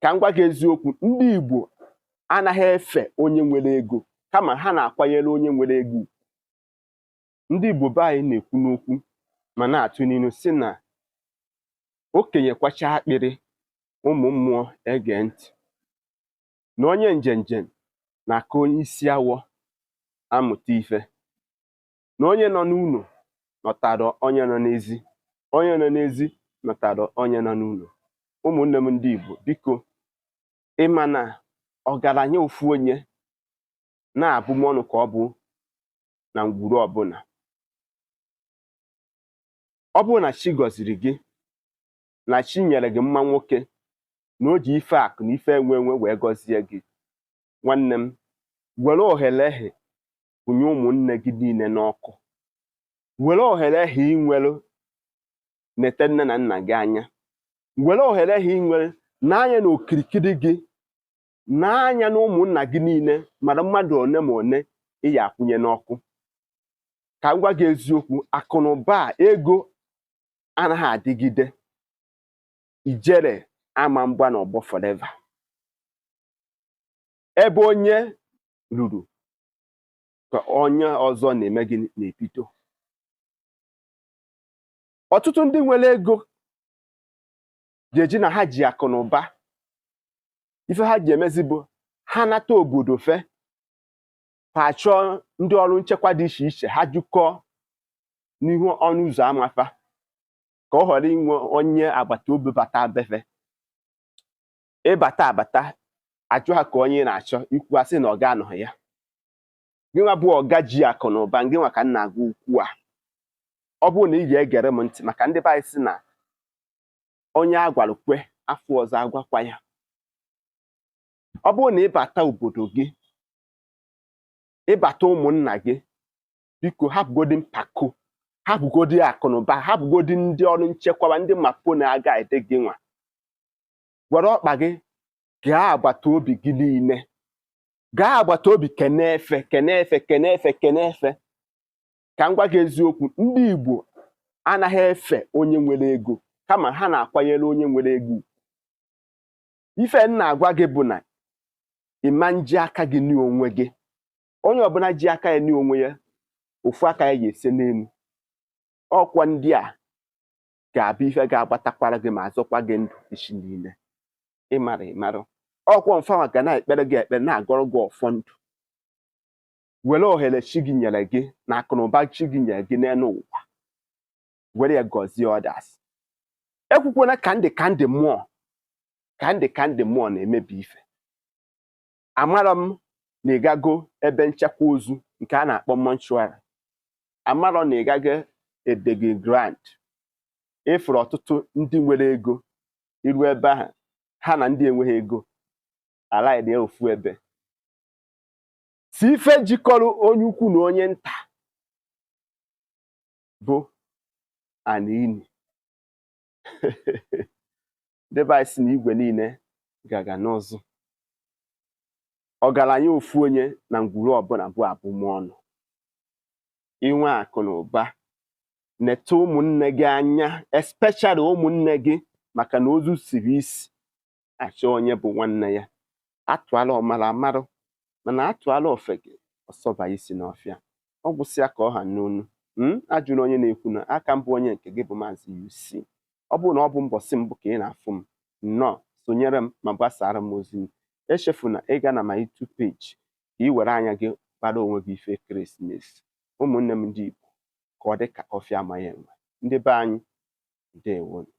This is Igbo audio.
Ka m gwa gị eziokwu, ndị Igbo anaghị efe onye nwere ego, kama ha na-akwanyere onye nwere ego ugwu. Ndị Igbo be anyị na-ekwu n'okwu ma na-atụ n'ilu sị na okenye kwachaa akpịrị, ụmụ mmụọ ege ntị, na onye njenje na-aka onye isi awọ amụta ife, na onye nọ n'ụlọ nọtara onye nọ n'ezi, onye nọ n'ezi nọtara onye nọ n'ụlọ. Ụmụnne m ndị Igbo, biko, ịma na ọgaranya ofu onye na-abụ m ọnụ ka ọ bụ na ngwuru ọbụla. Ọ bụrụ na chi gọziri gị, na chi nyere gị mma nwoke, na o ji ife akụ na ife enwe enwe wee gọzie gị, nwanne m, were ohere ehe kwụnye ụmụnne gị niile n'ọkụ. Were ohere ehe ị nwere nete nne na nna gị anya. Were ohere ehe ị nwere n'anya na okirikiri gị, n'anya na ụmụnna gị niile, mara mmadụ one ma one ị ya akwụnye n'ọkụ. Ka m gwa gị eziokwu, akụ na ụba a, ego anaghị adịgide. Ijere ama mgba n'ọgbọ forever. Ebe onye ruru ka onye ọzọ na-eme gị na-ebido. Ọtụtụ ndị nwere ego ga-eji na ha ji akụ na ụba, ife ha ji emezi bụ ha nata obodo fe, ha chọọ ndị ọrụ nchekwa dị iche iche, ha jukọọ n'ihu ọnụ ụzọ ama fa, ka ọ ghara inwe onye agbata obi bata befe. Ịbata abata, ajụ ha ka onye ị na-achọ, ikwu asị na ọga anọghị ya. Gị nwa bụ ọga ji akụ na ụba, gị nwa ka m na-agwa ukwu a. Ọ bụrụ na ị ga-egere m ntị, maka ndị be anyị sị na onye a gwara kwe, afọ ọzọ agwakwa ya. Ọ bụrụ na ịbata obodo gị, ịbata ụmụnna gị, biko hapụgodi mpako, hapụgodi akụ na ụba, hapụgodi ndị ọrụ nchekwaba, ndị mapo na-aga ede gị nwa. Were ọkpa gị gaa agbata obi gị niile, gaa agbata obi kene efe, kene efe, kene efe, kene efe. Ka m gwa gị eziokwu, ndị Igbo anaghị efe onye nwere ego, kama ha na-akwanyere onye nwere ego ugwu. Ife m na-agwa gị bụ na ịma nji aka gị nye onwe gị. Onye ọbụla ji aka ya nye onwe ya, ofu aka ya ga-ese n'elu. Ọkwa ndị a ga-abụ ife ga-agbatakwara gị ma azọkwa gị ndụ echi niile. Ịmara ịmarụ ọkwọ mfanwa ga na-ekpere gị ekpere, na-agọrọ gị ọfọ ndụ. Were ohere chi gị nyere gị na akụ na ụba chi gị nyere gị n'elu ụwa, were ya gọzie others. Ekwukwana ka ndị ka ndị mmụọ, ka ndị ka ndị mmụọ na-emebi ife. Amara m na ịgago ebe nchekwa ozu nke a na-akpọ mortuary. Amarọ na ịgago edegi grand. Ịfụrụ ọtụtụ ndị nwere ego iru ebe ahụ, ha na ndị enweghị ego alaghị ofu ebe. Si ife jikọrọ onye ukwu na onye nta bụ ana ini. Ndị be anyị sị na igwe niile gaga n'ụzụ. Ọgaranya ofu onye na ngwuru ọbụla bụ abụmọnụ. Inwe akụ na ụba, neta ụmụnne gị anya, especially ụmụnne gị, maka na ozu siri isi achọ onye bụ nwanne ya. Atụala ọmara amarụ, mana atụala ofeke ọsọba isi n'ọfịa. Ọ gwụsịa ka ọ ha n'onu. Ajụla onye na-ekwu na aka mbụ onye nke gị bụ Maazị UC. Ọ bụrụ na ọ bụ mbọsị mbụ ka ị na-afụ m, nnọọ, sonyere m ma gbasara m ozi m. Echefuna ịga na my YouTube page ka ị were anya gị gbara onwe gị ife ekeresimesi. Ụmụnne m ndị Igbo, ka ọ dị ka ọfịa amaghị enwe. Ndị be anyị, ndewonu.